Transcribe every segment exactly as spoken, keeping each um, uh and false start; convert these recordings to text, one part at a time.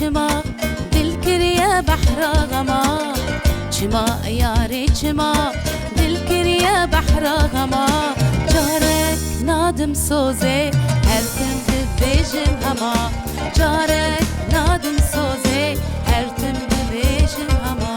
Çima dil kiriye behra xema? Çima yarê çima dil kiriye behra xema? Carek nadim sozê, her tim dibêjim hema. Carek nadim sozê, her tim dibêjim hema.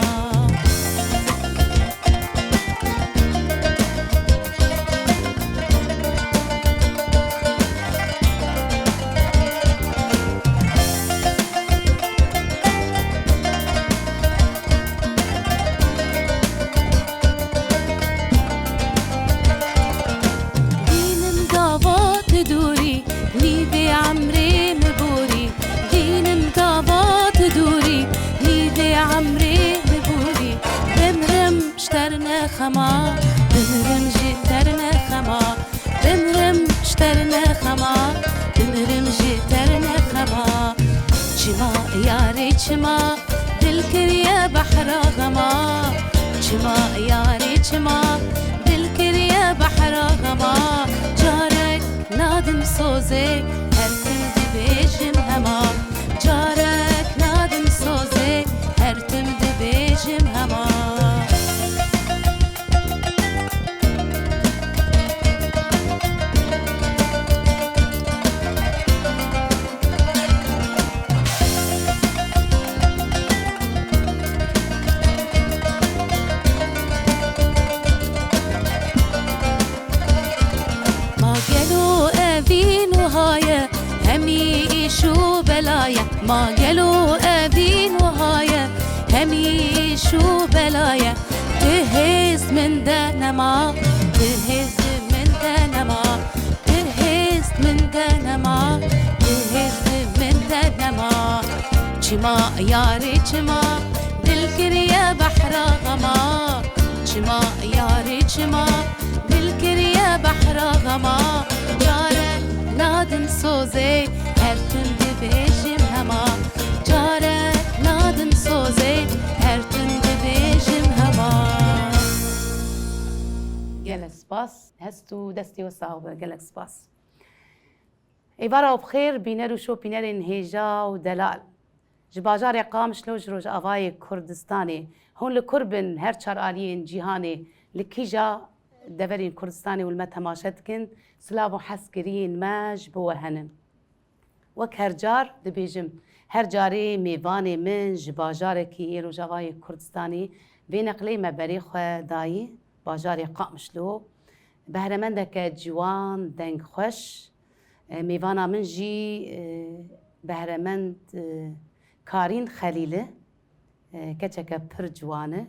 Dînim gava tu dûrî, nîvê emrê mi borî. Dînim gava tu dûrî, nîvê emrê mi borî. Bimrim ji te ne xema, bimrim ji te ne xema. Bimrim ji te ne xema, bimrim ji te ne xema. Çima yarê çima dil kiriye behra xema? Çima yarê çima dil kiriye behra xema? Carek nadim sozê, her tim dibêjim hema. Carek nadim sozê, her tim dibêjim hema. Ma gelo evîn wiha ye, hemî îş û bela ye. Ma gelo evîn wiha ye, hemî îş û bela ye. Ti hêz min de nema, ti hêz min de nema, ti hêz min de nema, ti hêz min de nema. Çima yarê çima dil kiriye behra xema? Çima yarê çima dil kiriye behra xema? Carek nadim sozê, her tim dibêjim hema. Carek nadim sozê, her tim dibêjim hema. Gelek spas. Hest û destê we sax be. Gelek spas. Êvara we bi xêr, bîner û şopînerên hêja û delal. Ji bajarê Qamişlo ji Rojavayê Kurdistanê. Hûn li kur bin, her çar aliyên cîhanê, li kîja deverên Kurdistanê hûn li me temaşe dikin, silav û hezkiriyên me ji bo we hene. Wek her car dibêjim, her carê mêvanê min ji bajarekî ê Rojavayê Kurdistanê vê neqlê me berê xwe dayî, bajarê Qamişlo. Behremendeke ciwan, dengxweş. E, mêvana min jî, e, behremend, e, Karîn Xelîl e. E, keçeke pir ciwan e.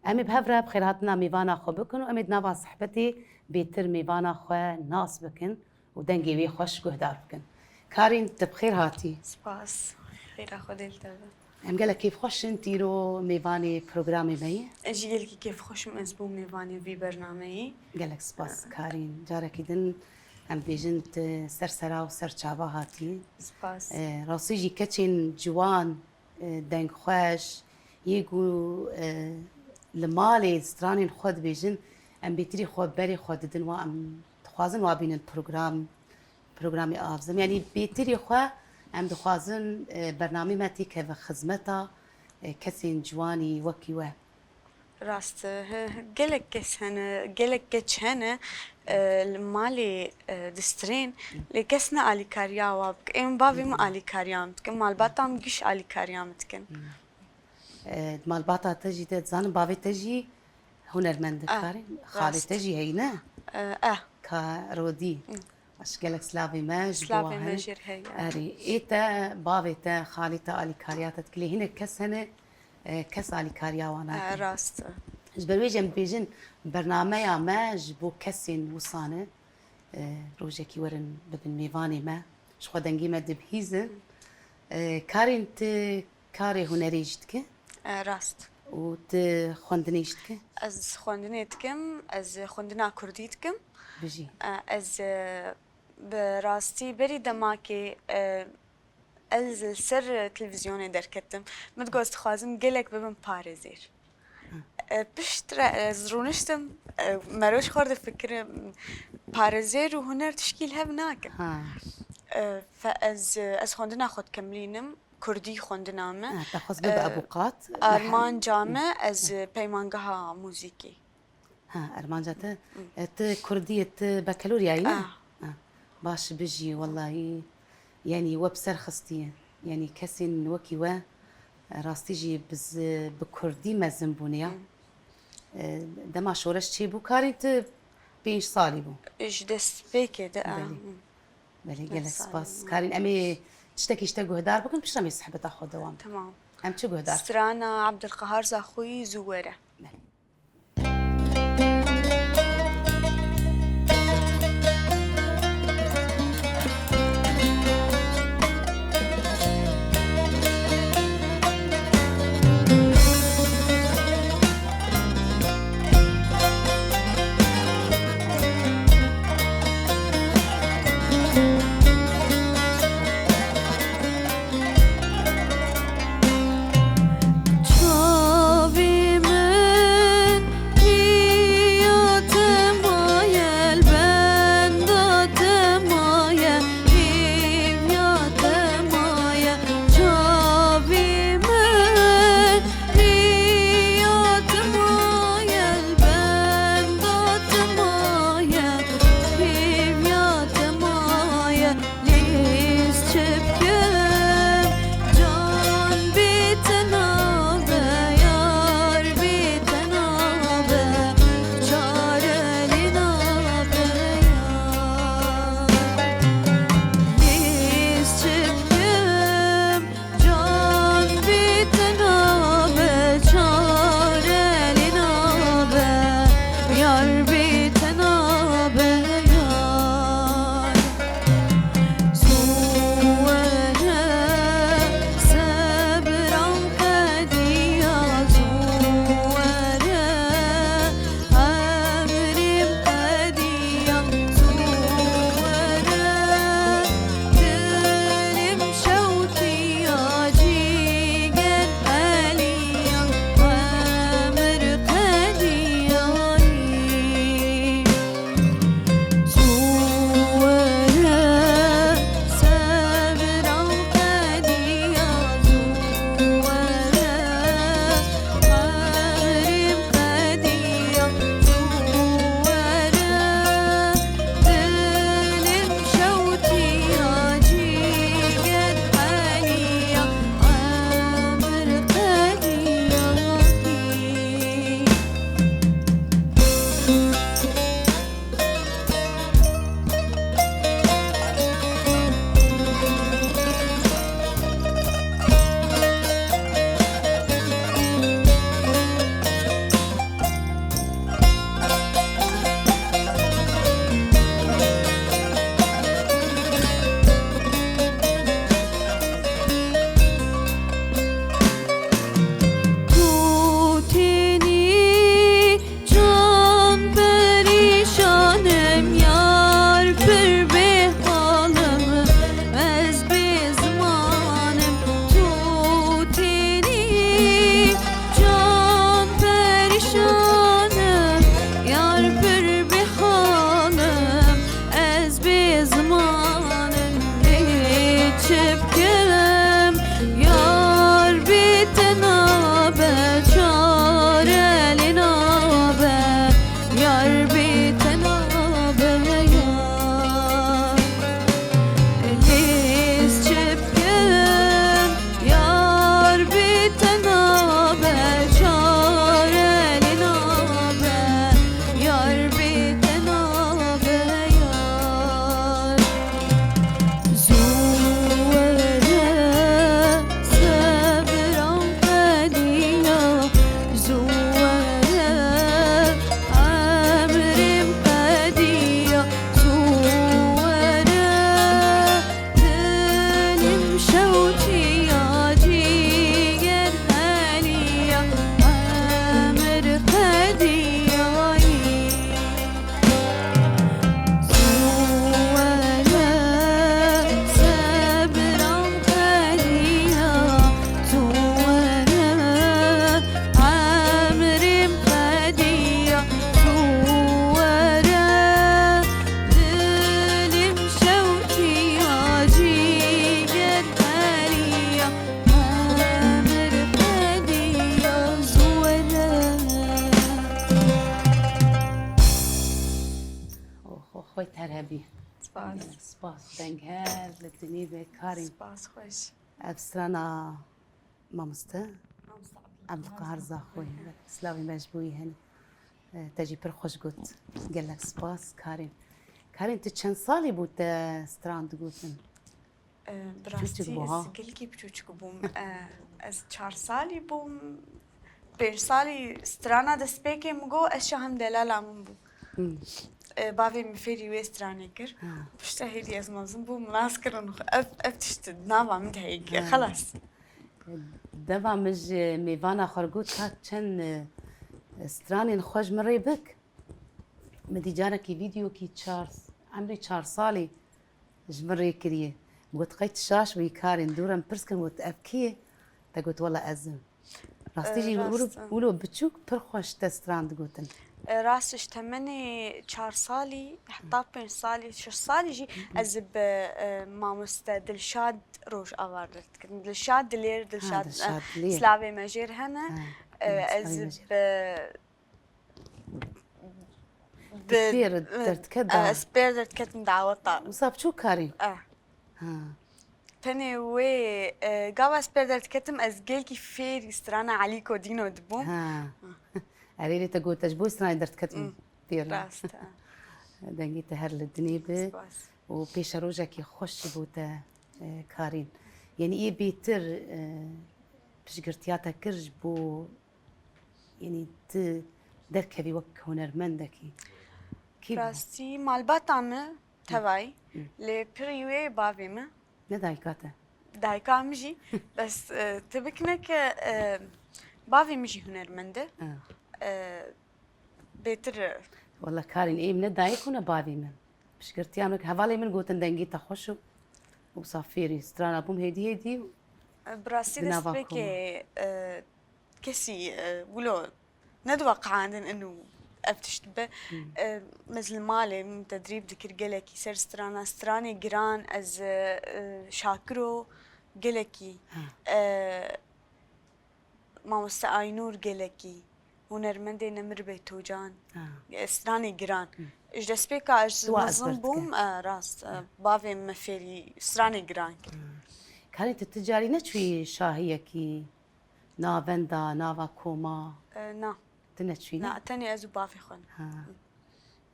Em ê bi hev re bi xêrhatina mêvana xwe bikin û em ê di nava sehbetê bêtir mêvana xwe nas bikin û dengê wê xweş guhdar bikin. Karîn, tu bi xêr hatî. Spas. Xêra Xwedê li te be. Em gelek kêfxweş in, tîro mêvanê programê me yî. Ez jî gelekî kêfxweş im ez bûm mêvanê vî bernameyî. Gelek spas Karîn. Carekî din em dibêjin tu ser sera û ser çava hatî. Spas. E, rastî jî keçên ciwan, e, dengxweş, yê ku, e, li malê stranên xwe dibêjin, em bêtirî xwe berê xwe didin, wa em dixwazin wa bînin program, programê Avzim. Yanî bêtirî xwe em dixwazin, e, bernamê me têkeve xizmeta, e, kesên ciwanî wekî we. Rast, he, he, gelek kes hene, gelek keç hene, e, li malê, e, distrên, lê kes ne alîkariya wa bike. Ê min bavê min alîkariya min dike, malbata min giş alîkariya min dikin. E, malbata te jî de dizanim bavê te jî hunermend e, Ah, karê. Xalê rast. Te jî heyî ne? E, eh. Ka Rodî. Baş, gelek silavê me ji bo Silavê wan me hene. Jê re heye. Erê, ê te, bavê te, xalê te alîkariya te dike, lê hinek kes hene, e, kes alîkariya wan nake. E, rast e. Ji ber wê jî em dibêjin bernameya me ji bo kesên wisan e. E, rojekî werin bibin mêvanê me. Ji xwe dengê me dibihîzin. E, Karîn, tu karê hunerê jî dike? E, rast. Û tu xwendinê jî dike? Ez xwendinê dikim, ez xwendina kurdî dikim. Bijî. E, ez, e, bi rastî berî demakê, e, ez li ser televîzyonê derketim. Min digot, ez dixwazim gelek bibim parêzêr. E, piştre ez rûniştim, e, mero ji xwe difikirim, parêzêr û huner tişkî li hev nakin. Ha. E, fe ez, ez xwendina xwe dikemilînim. kurdî xwendina me. Ha, te xwest bibe E, avukat. Armanca me ez peymangeha muzîkî. Ha, armanca te, e, tu kurdî yê, tu bakaloriyayî ne? Ah. Ha, baş bijî, wellahî, yanî we bi ser xistiye. Yanî kesên wekî we, e, rastî jî bi z-, bi kurdî mezin bûne ya. E, dema şoreş çêbû, karî tu pênc salî bû. Ji destpêkê de, ah. Belê. Belê, gelek spas. Karîn, em ê tiştekî ji te guhdar bikin, piştre em ê sohbeta xwe dewam bikin. Tamam. Em çi guhdar? Strana Abdulqahar Zaxoyî Zû Were. Belê. Xwet her hebî. Spas. Spas. Deng her li dinê be karê. Spas xweş. Ev strana mamoste Mamoste Abdulqahar Zaxoyê. Slavê me ji bo wî hene. E, te jî pir xweş got. Gelek spas karê. Karê, tu çend salî bû te stran digotin? E, bi Çûçik rastî bû, ha? Ez gelkî biçûçik bûm. E, ez çar salî bûm. Pênc salî strana destpêkê min got, ez şahim delala min bû. Hmm. E, bavê min fêrî wê stranê kir. Ha. Pişta hêdî ez mezin bûm, min nas kirin. Ev, ev tişt di nava min de heye. Ha. Xelas. Deva min ji mêvana xwe re got, ka çend, e, stranên xwe ji min rê bik. Min dî carekî vîdeokî çar, emrê çar salî ji min rê kiriye. Min got, qey tu şaş bûyî karê, dû re min pirs kir, min got, ev kî ye? Te got, wela ez im. Rastî jî, e, wilo biçûk pir xweş te stran digotin. E, rast, ji temenê çar salî, heta pênc salî, şeş salî jî ez bi, e, mamoste Dilşad Rojava re dikitim. Dilşad Dilêr, Dilşad, e, Dilşad Dilêr. Slavê me jêr hene. Ha, e, ez bi Pêr derdikete da. Ez pêr derdiketim daweta. Wisa biçûk karî? Eh. Ha. Tenê wê, e, gava ez pêr derdiketim, ez gelkî fêrî strana Elîko Dîno dibûm. Ha. Erê lê te got, ez ji bo stranê derdiketim. Hmm. Pêr. Rast, ha. Dengê te her li dinê bi. Spas. Û pêşerojekî xweş ji bo te, e, karîn. Yanî ê bêtir, e, piştgirtiya te kir ji bo Yanî tu derkevî wek hunermendekî. Kî bû? Rastî, malbata min tevayî, Hı. lê pirî wê bavê min. Ne dayika te? Dayika min jî, bes, e, tu bikine ke, e, bavê min jî hunermend e. Ha. E, bêtir, e, Wela karîn ê min ne dayik û ne bavê min. Piştgirtiya min, hevalê min gotin dengê te xweş û wisa fêrî strana bûm hêdî hêdî. Bi rastî di nava destpêkê, koma. E, kesî, e, wilo nediweqandin inu ev tişt be. Hmm. E, ez li malê min tedrîb dikir gelekî ser strana, stranê giran ez, e, e, şakiro gelekî. Ha. E, Mamoste Aynûr gelekî, hunermendê Nemir Beytocan, Ha. e, stranê giran. Hı. Ji destpêka ez Dua mezin ezber bûm, dike. e, rast, e, bavê me fêrî stranê giran kir. Ha. Karê tu, tu carî neçûyî şahiyekî navenda, nava koma? E, na. Tu neçûyî, ne? Na, tenê ez û bavê xwe ne. Ha.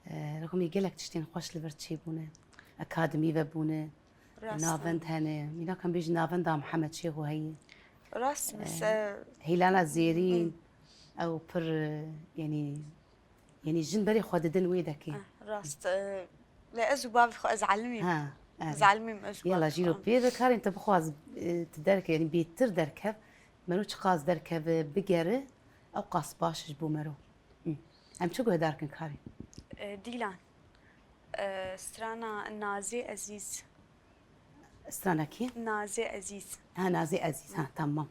E, rexmî gelek tiştên xweş li vir çêbûne. Akademî vebûne. Rast e. Navend hene. Mînak em bêjin navenda Mihemed Şêxo heye. Rast, e, mesela Hîlala Zêrîn, Hı. ew pir, e, yanî, yanî jin berê xwe didin wê dekê. Eh, rast, e, lê ez û bavê xwe ez elimîm. Ha, evet. Ez elimîm ez û Yala bavê jîro xwe. Pê ve karên te bixwaz, e, tu derke, yanî bêtir derkev, mero çiqas derkeve, bigere, ew qas baş ji bo mero. Hı. Em çi guhdar kin karê? E, Dîlan. E, strana Nazê Ezîz. Strana kî? Nazê Ezîz. Ha, Nazê Ezîz. Ha, tamam.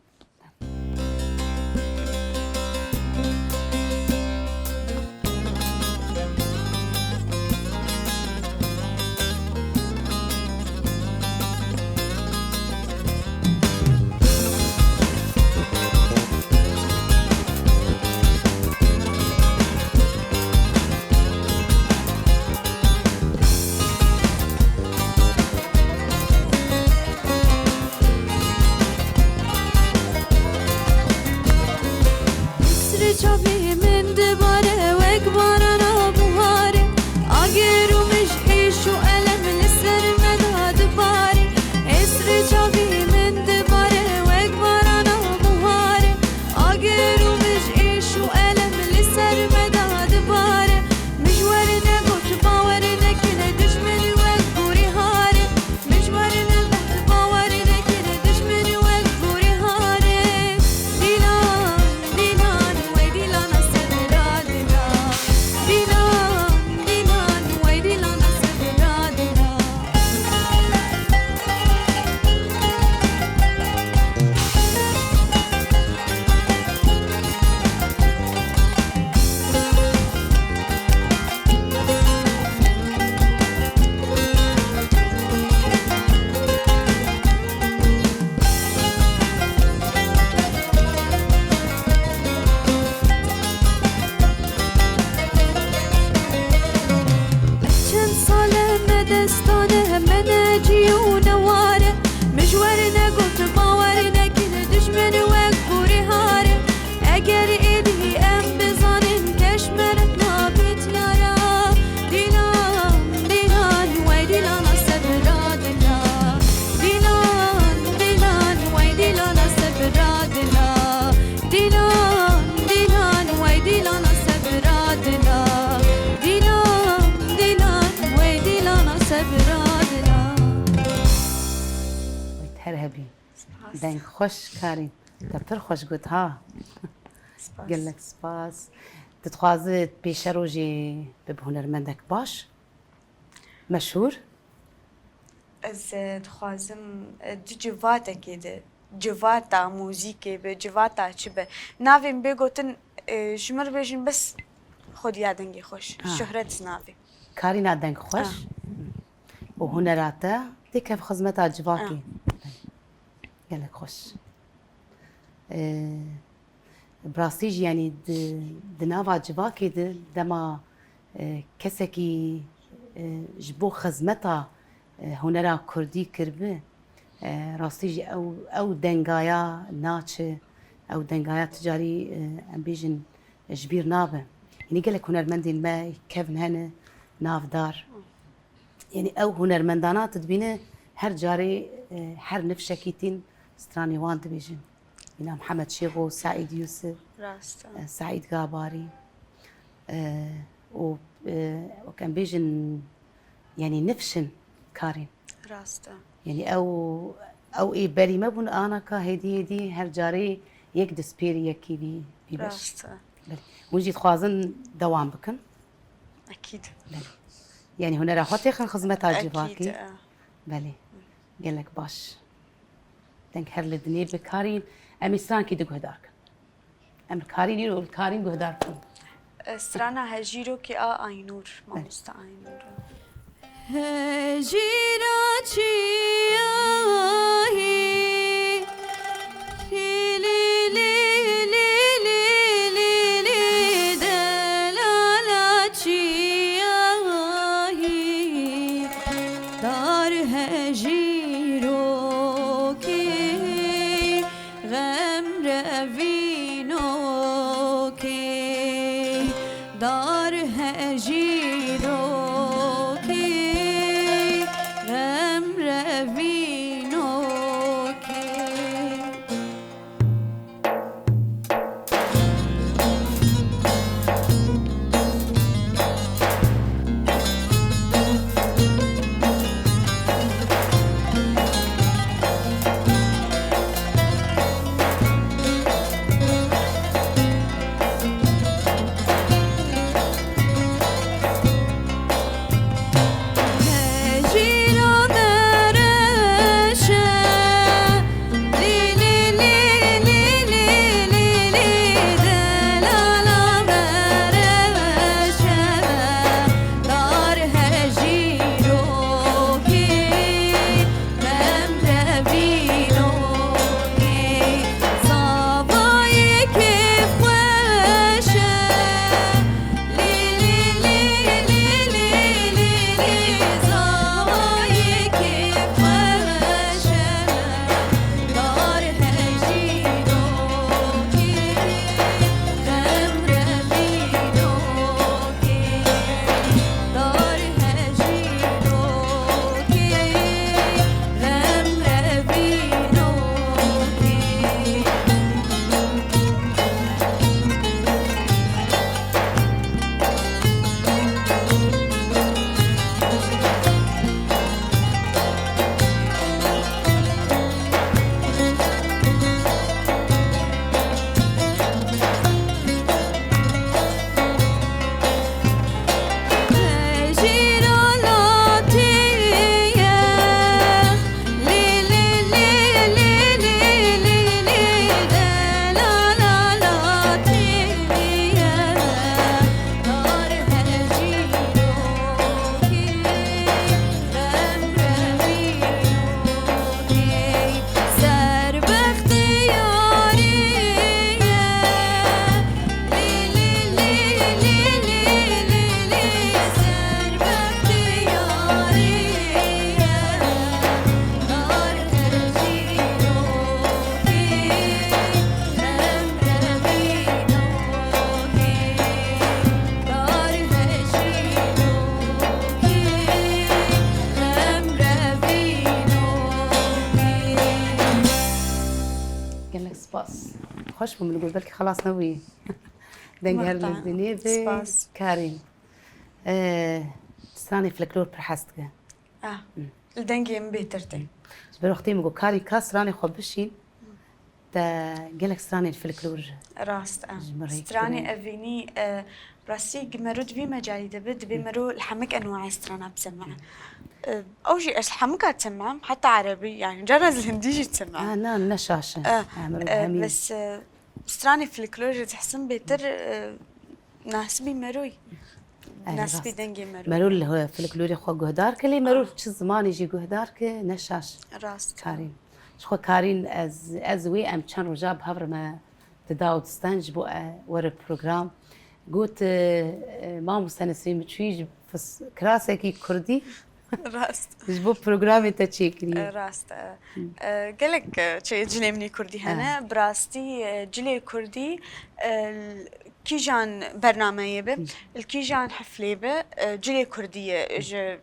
Deng xweş Karîn. Te pir xweş got ha. Spas. Gelek spas. Tu dixwazi pêşerojê bibe hunermendek baş? Meşhûr? Ez, e, dixwazim, e, di civatekê de, civata muzîkê be, civata çi be. Navê min bê gotin, e, ji min re bêjin bes Xwediya dengê xweş. Ha. Şuhret navê. Karîna deng xweş. Ha. Û hunera te têkeve xizmeta civakê. Ha. Gelek xweş. Ee, bi rastî jî, yanî di, di nava civakê de dema, e, kesekî, e, ji bo xizmeta, e, hunera kurdî kiribe, e, rastî jî ew, ew dengaya naçe, ew dengaya tu carî, e, em bêjin ji bîr nabe. Yanî gelek hunermendên me kevn hene navdar. Yanî ew hunermendana tu dibîne her carê, e, her nifşekî tîn stranê wan dibêjin. Mîna Mihemed Şêxo, Seîd Yûsif, Rast e. e, Seîd Gabarî, e, û, e, wek em bêjin, yanî nifşin Karîn. Rast e. Yanî ew, ew ê berî me bûn, anaka hêdî hêdî her carê yek destpêrî yekî vî, vî beş. Rast e. Belê. Hûn jî dixwazin dewam bikin? Ekîd. Belê. Yanî hunera xwe têxin xizmeta Ekîd, civakê. e. Belê. Gelek baş. Deng her li dinê bi Karîn. Em ê strankî di guhdar kin. Em li Karîn îro li Karîn guhdar kin. Strana Hejîrokê a Aynûr, Belê. Mamoste Aynûr. Hejîra çiyahî, lî, lî, lî, delala çiyahî, dar hejîrokê, xem revînokê. Dar hejîrokê, xem revînokê. Gelek spas. Xweş bû, min got belkî xelas nebûyî. Deng her li dinê be. Spas. Karîn. Ee, stranê folklor pir hez dike. Ah. Hı. Li dengê min bêtir tê. Ji ber wextê min got, Karîn, ka stranê xwe bişîn, te gelek stranên folklor Rast e. Ji min re Stranê kirin. Evînî, e, rastî gi mero di vî mecalî de bi, dibê mero li hemik enwayê strana bisem'e. E, ew jî ez li hemika disem'im, heta erebî, yani cara ez li hindî jî disem'im. Ha, na, ne şaş e. E, Ha, mero e, hemî. Bes, e, stranê folklor jî dihsim bêtir, e, nasibî meroyî. Erê, Nasibî rast. dengê mero. Mero li ho-, folklorê xwe guhdar ke, lê mero Ah. çi zimanê jî guhdar ke, ne şaş. Rast. Karîn. Ji xwe Karîn, ez, ez wê em çend roja bi hev re me dida û disten ji bo, e, were program. Got, e, e, mamoste Nesrîn, min çûyî ji fis-, kirasekî kurdî Rast. ji bo programê te çêkiriye. E, rast e. Hı. E, gelek, e, çi cilê min ê kurdî hene. Ha. Bi rastî, e, cilê kurdî, e, li kîjan bernameyê be, Hı. li kîjan heflê be, e, cilê kurdî ye. Ji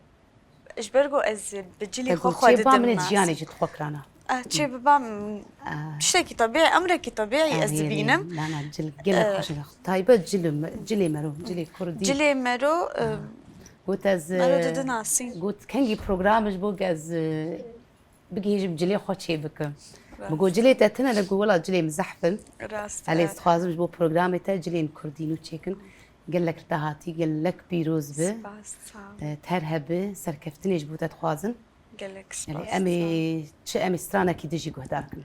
Ji ber ku ez bi cilê Te xwe got, xwe çê ba didim min ê nas. Ciyanê jî dixwe kirana. Ah, çê biba min Ah. tiştekî tebî, emrekî tebî Ah, ez yê, dibînim. Yê, na, na, cil, gelek Eh. xweş e. Taybet cil û me-, cilê mero, cilê kurdî. Cilê mero, eh, Ah. Got ez, mero eh, didinasîn. Got kengî program ji bo ez, eh, bigihîjim cilê xwe çê bikim. Rast. Min got, cilê te tune? Li got, wela cilê min zehf in. Rast, Elê, rast. Dixwazim ji bo programê te cilên kurdî nû çêkin. Gelek li te hatî, gelek pîroz bi. Spas, sağ ol. Eh, ter hebe, serkeftinê ji bo te dixwazin. Gelek Elê, spas, em ê sağ ol. Çi em ê stranekî din jî guhdar kin.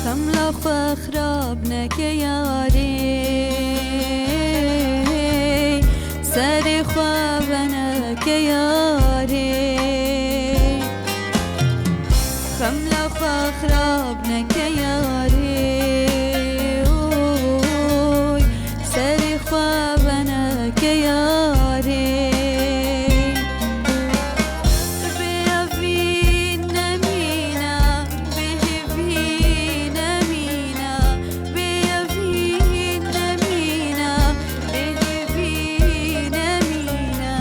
Xemla xwe xirab neke yarê, serê xwe veneke yarê. Xemla xwe xirab neke yarê, oy, serê xwe veneke yarê. Bêyavîn nemîne, bêhêvî nemîne, bêyavîn nemîne, bêhêvî nemîne.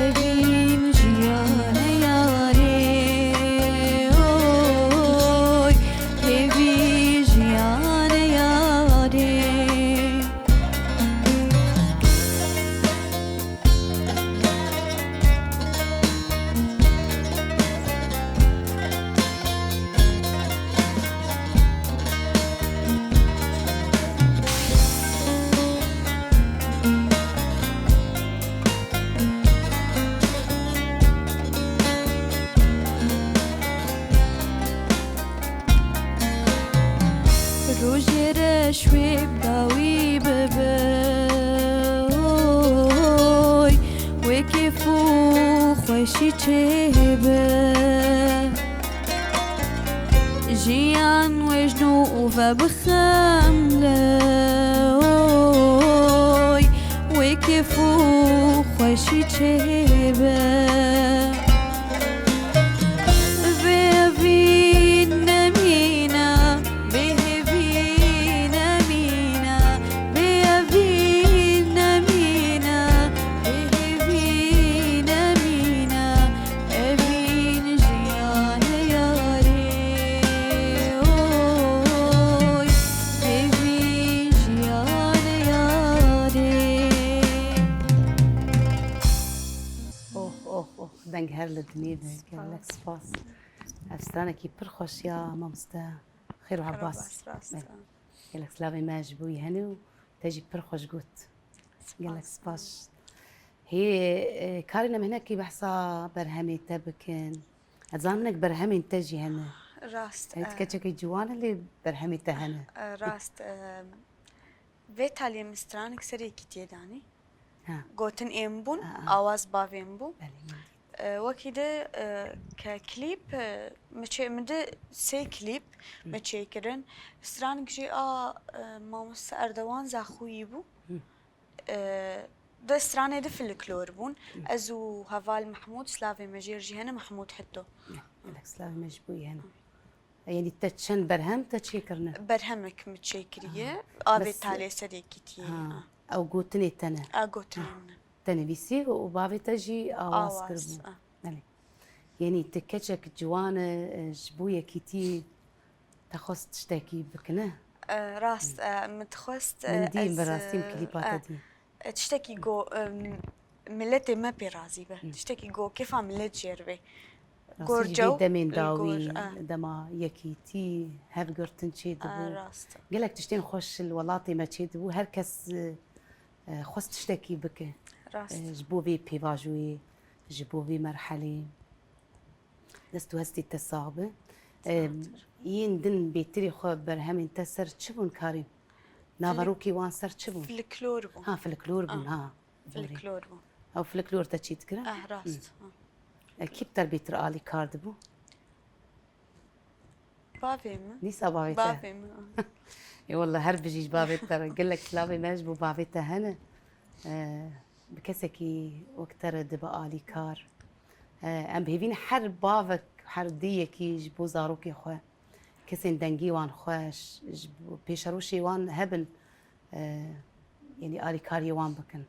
Evîn jiyanê yarê, oy, hêvî jiyanê yarê. Rojê reş wê bi dawî bibe, oy, wê kêf û xweşî çêbe. Jiyan wê ji nû ve bixemle, oy, wê kêf û xweşî çêbe. Bêhêvî nemîne, bêhêvî nemîne, bêhêvî nemîne, bêhêvî nemîne. Evîn jiyanê yarê, oy, evîn jiyanê yarê. Oh, oh, oh, deng her li dinê be. Gelek spas. Ev stranekî pir xweş ya, mamoste. Xêr û hebas. Rast, rast. Gelek silavê me ji bo wî hene û te jî pir xweş got. Gelek spas. Hê, e, Karîn, em hinekî behsa berhemê te bikin. Ez zanim hinek berhemên te jî hene. Rast, Hê, tu e, keçekî ciwan e, lê berhemê te hene. E, rast, e, vê taliyê min stranek serekî tê danî. Ha. Gotin êm bûn, Ha, ha. awaz bavên bû. Belê, min dît. E, wekî di, e, ke klîp, e, min çê-, min di sê klîp Hı. min çêkirin. Stranek jî a, e, mamoste Erdewan Zaxoyî bû. Hı. E, Di stranê de filiklor bûn. Ez û heval Mehmûd, slavê me jêr jî hene, Mehmûd Hito. Gelek slavê me ji bo wî hene. Yanî te çend berhem te çêkirine? Berhemek min çêkiriye. Ha. Avê Bes- Talê Serê Kîtiyê. Ha. Ha. Ew gotinê te ne? A gotinê Ha. min e. Te nivîsî û bavê te jî awaz Awaz, kiribû. ha. Belê. Yanî tu keçek ciwan e, e, ji bo yekîtî te xwest tiştekî bikine? E, rast, e, min dixwest, e, Min dî, ez, bi rastî min e, klîpa e, te dî. e, tiştekî go, e, miletê me pê razî be. Hı. Tiştekî go kêfa milet jêr bê. Rastî jî Gorca vê demên e, dawî, gor, e. dema yekîtî, hevgirtin çê dibû. E, rast. Gelek tiştên xweş li welatê me çê dibû. Her kes, e, e, xwest tiştekî bike. Rast. E, ji bo vê pêvajoyê, ji bo vê merhelê. Dest û hestê te sax be. Sağ ol. E, yên din bêtirî xwe berhemên te ser çi bûn karîn? Naverokê wan ser çi bûn? Filiklor bûn. Ha, filiklor bûn, Ah. ha. Filiklor bûn. Ew filiklor te çî dikira? Ah, rast. Hı. Ha. E, kî bi te bêtir alîkar dibû? Bavê min. Dîsa bavê te? Bavê min, ah. Ê wallah her bijî ji bavê te re. Gelek silavê me ji bo bavê te hene. E, bi kesekî wek te re dibe alîkar. E, em bi hêvî ne her bavek, her diyekî ji bo zarokê xwe, kesên dengî wan xweş, ji bo pêşerojê wan hebin, e, yanî alîkariyê wan bikin.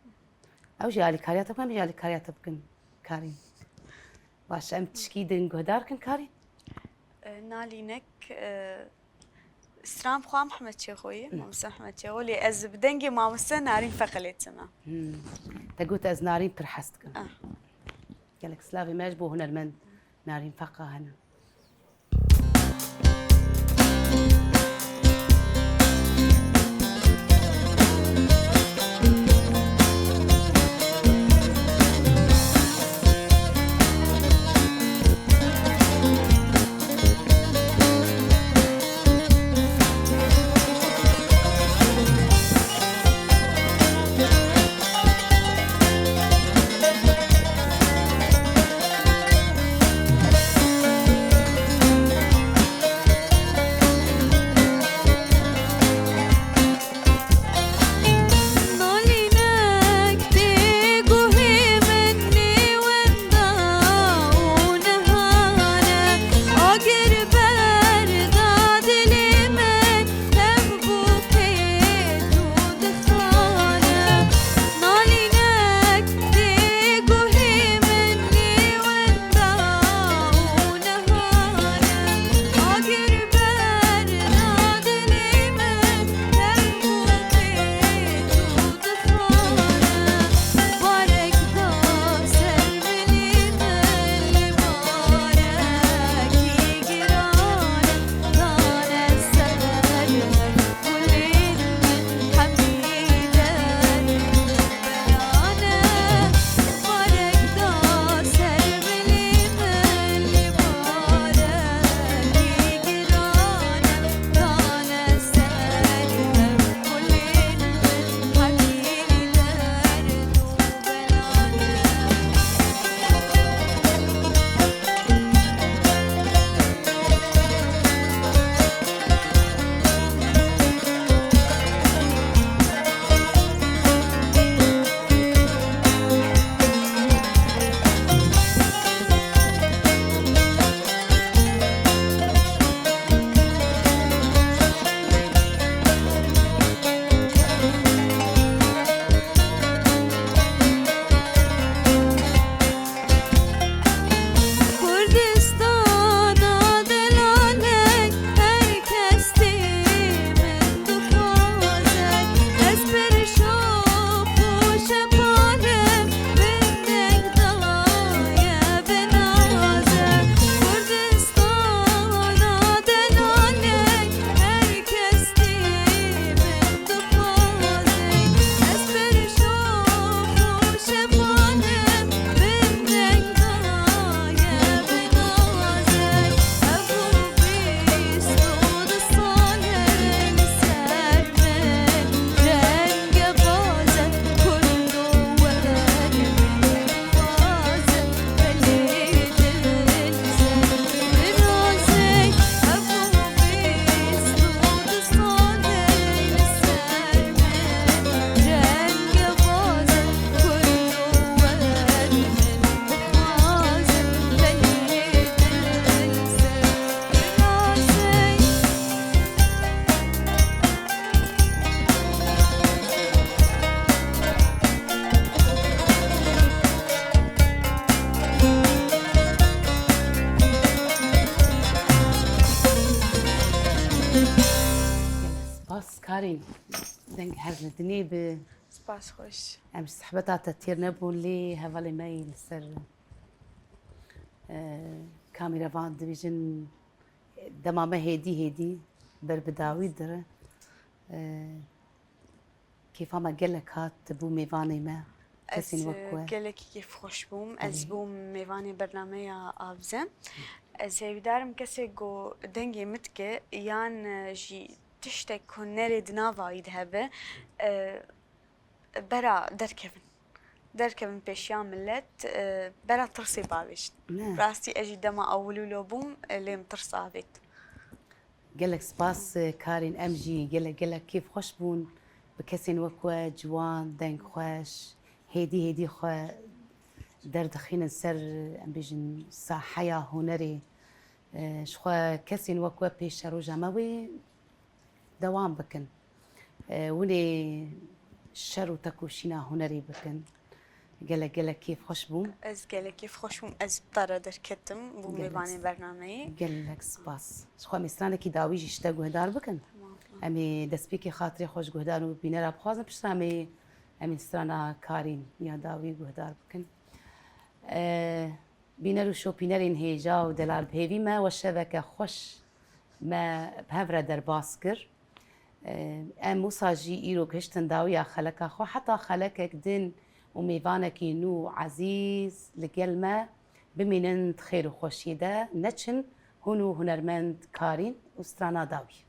Ew jî alîkariya te bikin, em jî alîkariya te bikin. Karîn. Baş, em tişkî din guhdar kin karî? E, nalînek, e, stran xwe Mehmet Çêxoyî, Hı. Mamoste Mehmet Çêxo, lê ez bi dengê mamoste Narîn Feqilê çime. Hmm. Te got ez Narîn pir hes dikim. Ah. Gelek silavê me ji bo hunermend Narîn Feqa hene. Spas Karîn, deng her li dinê bi. Spas xweş. Em ji sehbeta te têr nebûn lê hevalê me yî li ser, e, kamera van dibêjin dema me hêdî hêdî ber bi dawî dire. E, kêfa me gelek hat, tu bû mêvanê me. Ez Kesên wek we. Gelekî kêfxweş bûm. Ez Erê. Bûm mêvanê bernameya Avze. Ez hêvîdarim kesê ku dengê min dike yan jî tiştek hunerê di nava wî de hebe, e, bera derkevin. Derkevin pêşiya millet, e, bera tirsê bavêjin. Ne. Rastî ez jî dema ewil wilo bûm, e, lêm tirs avêt. Gelek spas, e, Karîn, em jî gelek gelek kêfxweş bûn bi kesên wek we, ciwan, dengxweş, hêdî hêdî xwe derdixînin ser, em bêjin, saheya hunerê. E, ji xwe kesên wek we pêşe roja me wê dewam bikin. E, winê şer û tekoşîna hunerê bikin. Gelek gelek kêfxweş bûm. Ez gelekî xweş bûm. Ez bi te re derketim. Bûm Gelek mêvanê bernameyê. Gelek spas. Ji xwe em ê stranekî dawî jî ji te guhdar bikin. Tamam. Em ê destpêkê xatirê xwe ji guhdaran û bînera bixwazin, piştre em ê, em ê strana Karîn ya dawî guhdar bikin. E, bîner û şopînerên hêja û delal bi hêvî me we şeveke xweş me bi hev re derbas kir. E, em wisa jî îro gihiştin dawiya xeleka xwe, heta xelekek din û mêvanekî nû û ezîz li gel me bimînin di xêr û xweşiyê de, neçin hûn û hunermend Karîn û strana dawî.